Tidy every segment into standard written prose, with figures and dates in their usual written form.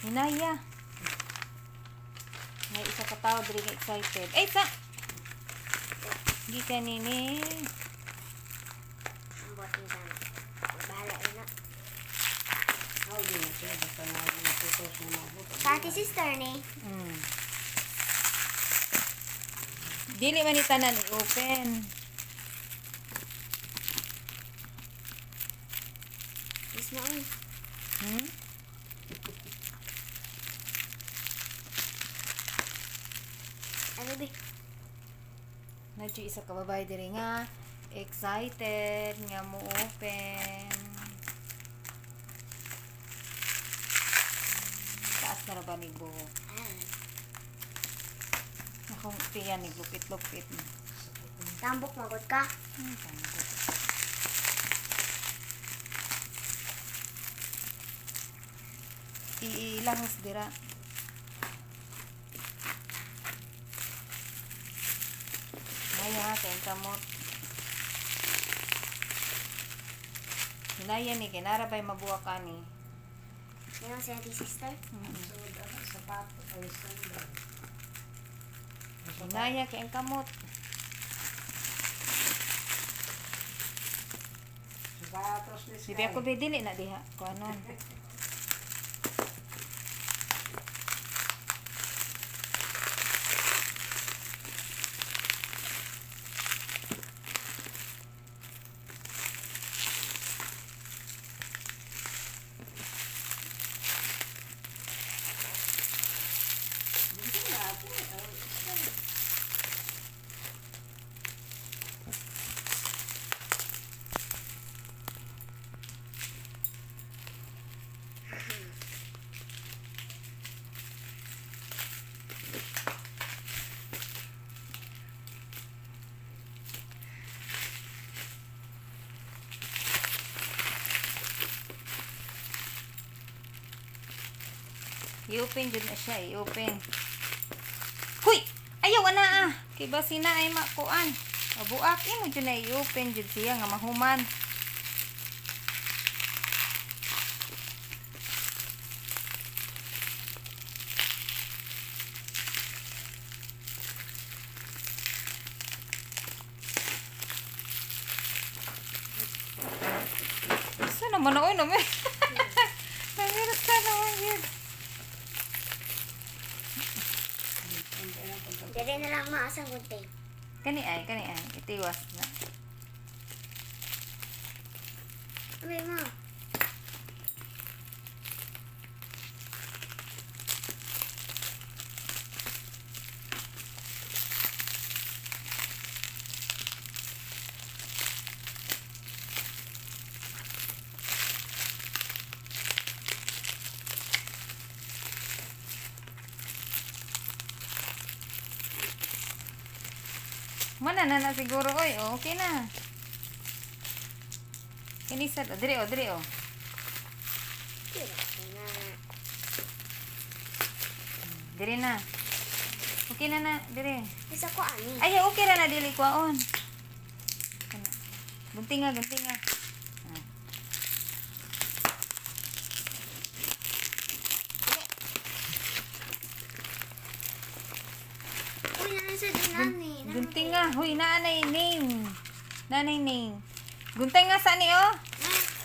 Hinaya. May isa ka tao diri nga excited. Ay sa. Gikan nini. Ang buhat ni sana. Bahala na. How di na siya basta na natutos na maabot. Sa ati sister ni. Dili man ni tanan i-open. Miss mo oy. Ano be? Nadyo isa ka babae diri nga excited nga mo open. Taas na ra ba ni buhok? Ah. Akong tiyan ni lupit-lupit. Tambok magod ka. Tambok. Iilahos dira. Maya ha, kayong kamot. Hinaya ni, kinara ba'y mabuwa ka ni? Ngayon si ati sister. So, ano, sapato ay sandal. Hinaya kayong kamot. Sapatos ni Sky. Bibi ako be, dili na diha. Kuanon. Hindi na ako. Ay, Sky. I-open jud na siya, i-open. Huy! Ayaw ana ah. Kay basi na ay makuan. Mabuak imo jud na i-open jud siya nga mahuman. Sa naman ako naman. Namirot ka naman yun. Dere na lang maasang gunting. Kani ay, kani ay. Itiwas na. Abi ma. Mana na na siguro oy, oh, okay na. Kini sa diri oh, diri oh. Diri na. Diri na. Okay na na, diri. Isa ko ani. Ay, okay ra na dili kwaon. Kana. Guntinga, guntinga. Ah. Uy, nanan sa dinani. Guntinga, huy, naanay name. Naanay name. Guntay nga sa ni oh.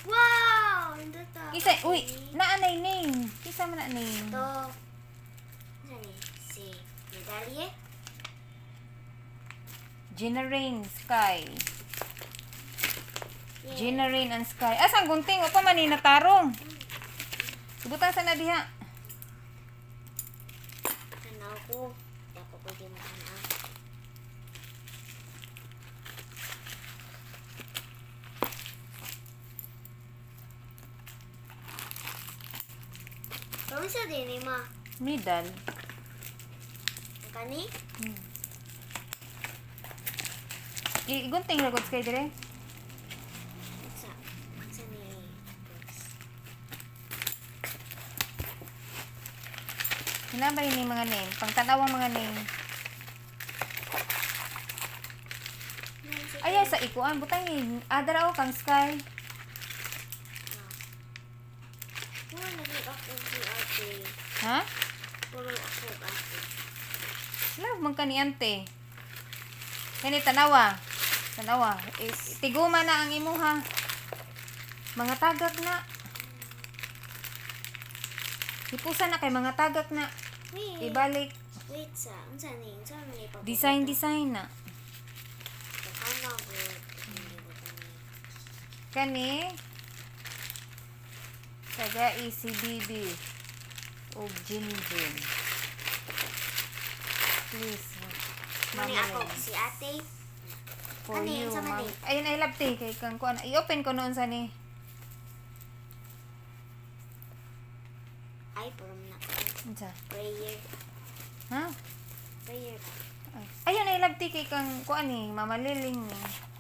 Wow! Nindot. Kisa, uy, naanay name. Kisa man na name. To. Isa ni si Medalye. Gina Rain Sky. Yeah. Gina Rain and Sky. Asang gunting? O pa man ni natarong. Ibutang sa na diha. Tanaw ko. Di ako pwede matanaw. Kung sa din ni ma? Medal. Kani? Igunting ra gud Sky dire. Sa sa ni Hinabay ni mga name, pangtanaw ang mga name. Ayaw sa ikuan, butang ni adara o kang Sky. Oh, nag-up ang si ate. Ha? Puro ako ate. Love man ka ni ante. Kani tanawa. Tanawa. Tiguma na ang imuha. Mga tagak na. Hipusa na kay mga tagak na. Wait. Ibalik. Wait sa. Unsa ni? Unsa man ni ipabutan? Design design na. Baka good. Hindi butang ni. Kani taga ECBB og Jinjin. Please. Mani Mama ako Lens. si ate. For Kani, you, unsa man ma'am. ni? Ayun, I love tea. Kay kang kuan. I-open ko noon sa ni. Ay, puro man ako. Unsa? Prayer. Ha? Prayer ba? Ay. Ayun, I love tea kay kang kuan ni Mama Liling ni.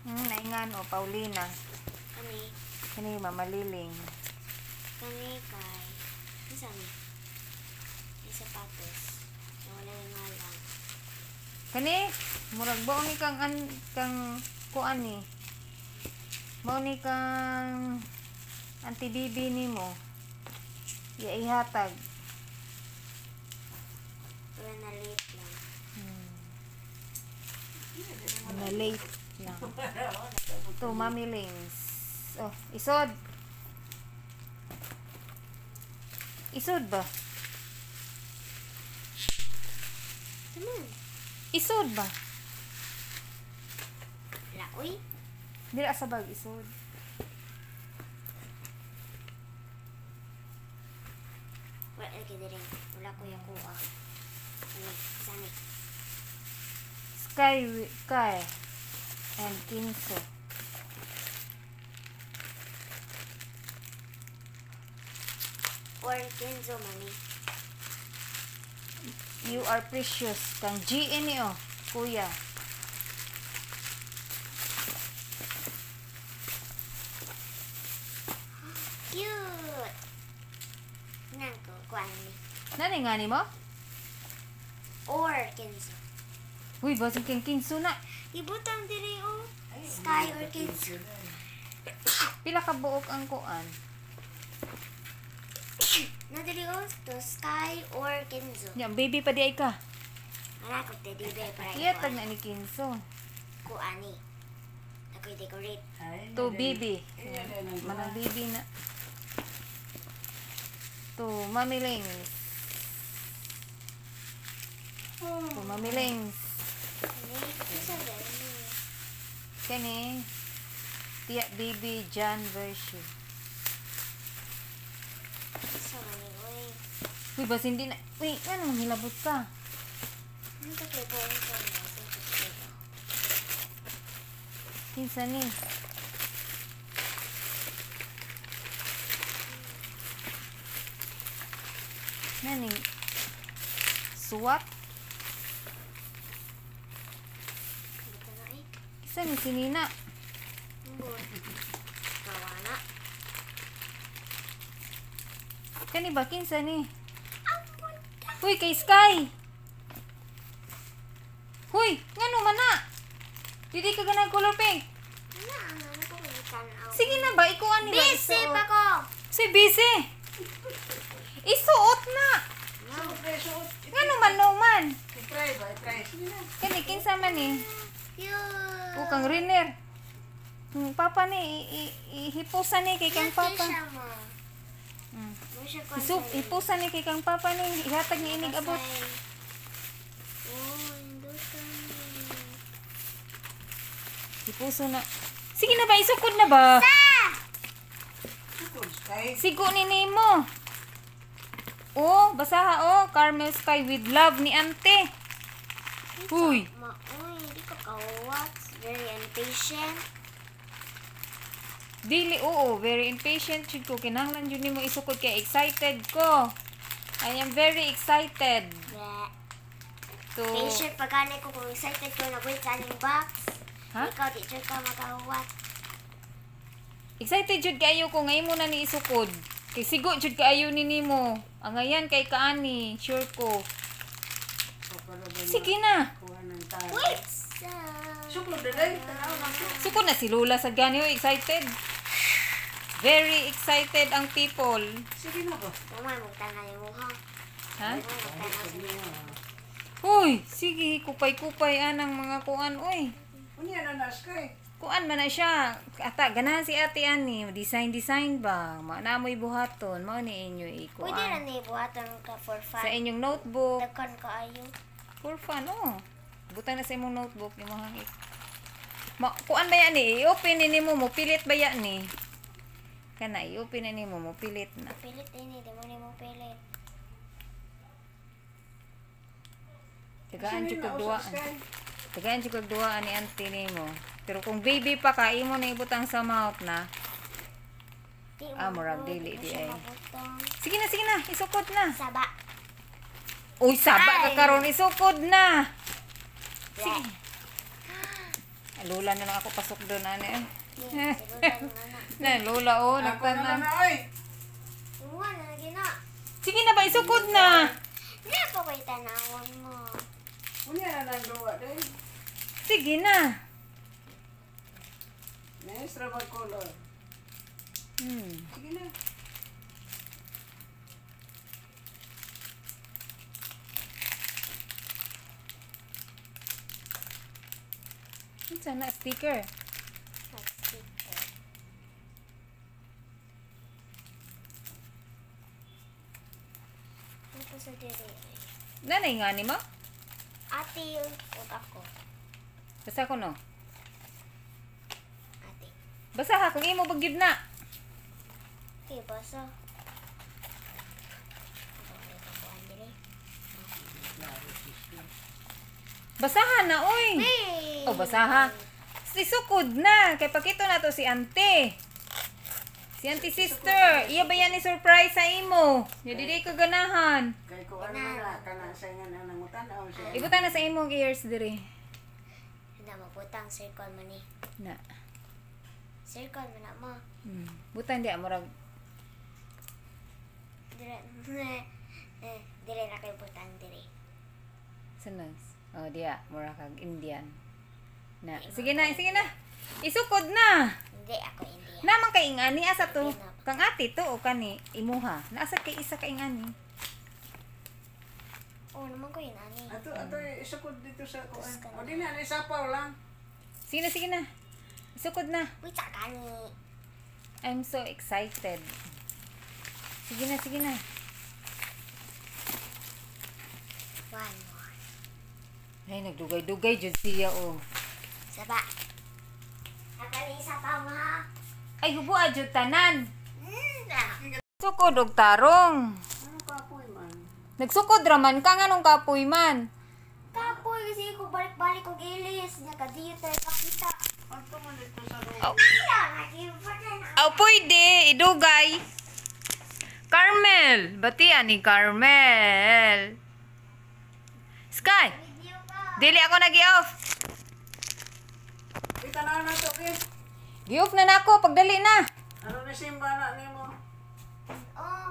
Naingan o Paulina. Kani. Kani Mama Liling. Kani kay. Unsa ni? May sapatos. Nawala yung ngalan. Kani murag bao ni kang an, kang kuan ni. Mao ni kang anti bibi nimo. Ya ihatag. Pero na-late lang. Na late lang. To Mami Lings. Oh, isod. Isod ba? Naman. Isod ba? Laoy. Dira sa bag isod. Wala lagi diri. Wala ko yakuha. Ano? Sani. Sky Kai and Kinso. Or Kenzo mani. You are precious. Kang GN ni oh, kuya. Cute. Nang ko kuan ni. Nani nga ni mo? Or Kenzo. Uy, basig kang Kinso na. Ibutang diri oh. Sky or Kenzo. Pila ka buok ang kuan? Na diri oh, to Sky or Kenzo. Nya baby pa di ay ka. Wala ko teddy bear para Iyatag na ni Kinso. Kuani. Ako'y decorate. Ay, To baby. Manang Manang baby na. To Mami Lings. To Mami Lings. Ani, unsa ba ni? Kani Tiya Baby John Version. Unsa man ni oy? Uy, bas hindi na. Uy, ano manghilabot ka? Ano ka kay buong ko na? Kinsa ni? Naning suwat? Buta na eh. Kinsa ni sinina? Ambot. Kawana. Kani ba kinsa ni? Ambot ka. Uy, kay Sky! Huy, ngano man na? Dili ka ganang color pink. Ano ang ano ko tanaw. Sige na ba, ikuan ni ba? Busy Isuot. pa ko. Si busy. Isuot na. Siyempre, suot. Ngano man no man? I-try ba? I-try. Sige na. Kani kinsa man ni? Cute. O kang Riner. Papa ni ihipusan ni kay kang Cute papa. siya mo. Mo siya kuan sa- Hipusan ni kay kang papa ni ihatag ni inig abot. Oh, indutan ni. Hipuso na. Sige na ba isukod na ba? Sukod, Sky. Sigo ni nimo. Oh, basaha oh, Carmel Sky with love ni ante. Uy. Maoy, di ka kawat. Very impatient. Dili oo, very impatient jud ko kinahanglan jud nimo isukod kay excited ko. I am very excited Yeah. to Patient pagani ko kung excited ko na wait sa aning box. Ha? Ikaw di jud ka makawat. Excited jud kaayo ko ngayon mo na ni isukod. Kay sigo jud kaayo ni nimo. Angayan kay kaani, sure ko. Sige na. Kuha ng tao. Wait sa. Sukod na dahil. Tanaw na. Sukod na si Lola sa gani oh, excited. Very excited ang people. Sige na ba? Mamay mo tanan mo ha. Ha? Uy, sige, kupay-kupay anang mga kuan, uy. Unya na na, Sky. Kuan man na siya. Ata, ganahan si ate ani. Design-design ba? Naamoy buhaton. Mao ni inyo ikuan. Pwede ra ni buhaton ka for fun. Sa inyong notebook. Daghan kaayo. For fun, oh. Butang na sa imong notebook. Imong kuan ba yan ni? I-open ni nimo mo. Pilit ba yan ni? Kana, i-open ni nimo mo. Pilit na. Pilit ini, di mo nimo pilit. Tagaan jud kag duaan. Tagaan jud kag duaan ni auntie nimo. Pero kung baby pa ka, imo na ibutang sa mouth na. Di Ah, mo murag good, dili di di mo siya ay. mabutang. Sige na, sige na. Isukod na. Saba. Uy, saba ka Ay! karon. Isukod na. Sige. Lola na lang ako pasok doon, ano eh. Di, siguro na na. Na, lola, oh, Ako na nagtanan. lang na, oy. Imuha na lagi na. Sige na ba, isukod na. Di pa ko'y tanawon mo. Unya na nang duwa, day. Sige na. Nice ra ba color? Sige na. Unsa na sticker? Nag-sticker. Ano pa sa diri? Nanay nga ni mo? Ate yun ug ako. Basta ko no. Ate. Basta ha kung imo bagyud na. Okay, basa. Ako may kakuan diri. Basahan na oy. Hey! Oh, basaha. Isukod na kay pakito na to si ante. Si auntie sister, iya ba yan ni surprise sa imo? Nya dili ka ganahan. Kay ko ano na kana sa nga na nangutan aw siya. Ibutang na sa imong ears diri. Hindi, mabutang circle man ni. Na. Circle man na mo. Butang di murag Dire, eh, dire na kayo butang dire. Sanas. Oh, diya, mura kag Indian. Na. Sige na, sige na. Isukod na. Hindi, ako Indian. Naman kay ingani asa to? Kang ate to o kani imuha. Naasa kay isa ka ingani. Oo, naman ko yun, ani. Ato ato isukod dito sa kuan. O di na isapaw lang. Sige na, sige na. Isukod na. Uy, tsaka ni. I'm so excited. Sige na, sige na. One more. Ay, nagdugay-dugay jud siya oh. Saba. Akalisa pa ma. Ay, hubo jud tanan. Ah. Sukod og tarong. Ano kapoy man? Nagsukod raman ka nganong kapoy man. Kapoy kasi ko balik-balik og ilis. Nakadiyo tayo pakita. Ato man dito sa Oh. Kaya, nakipakan. Aw, pwede. Idugay. Carmel. Batian ni Carmel. Sky. Video ka. Dili ako nag-off. Itanaw na to kay. Gi-off na nako. Pagdali na. Ano ni simba na nimo? Oh,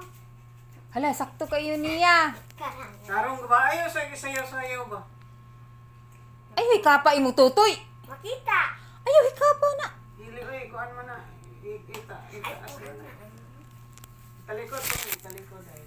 Hala, sakto kayo niya. karang. Tarong ba ayo sa sayaw-sayaw ba? Ay, huy, kapa imo tutoy. Makita. Ay, huy, kapa na. Dili oy kuan man na. Ita itaas na. Talikod ko, talikod ay.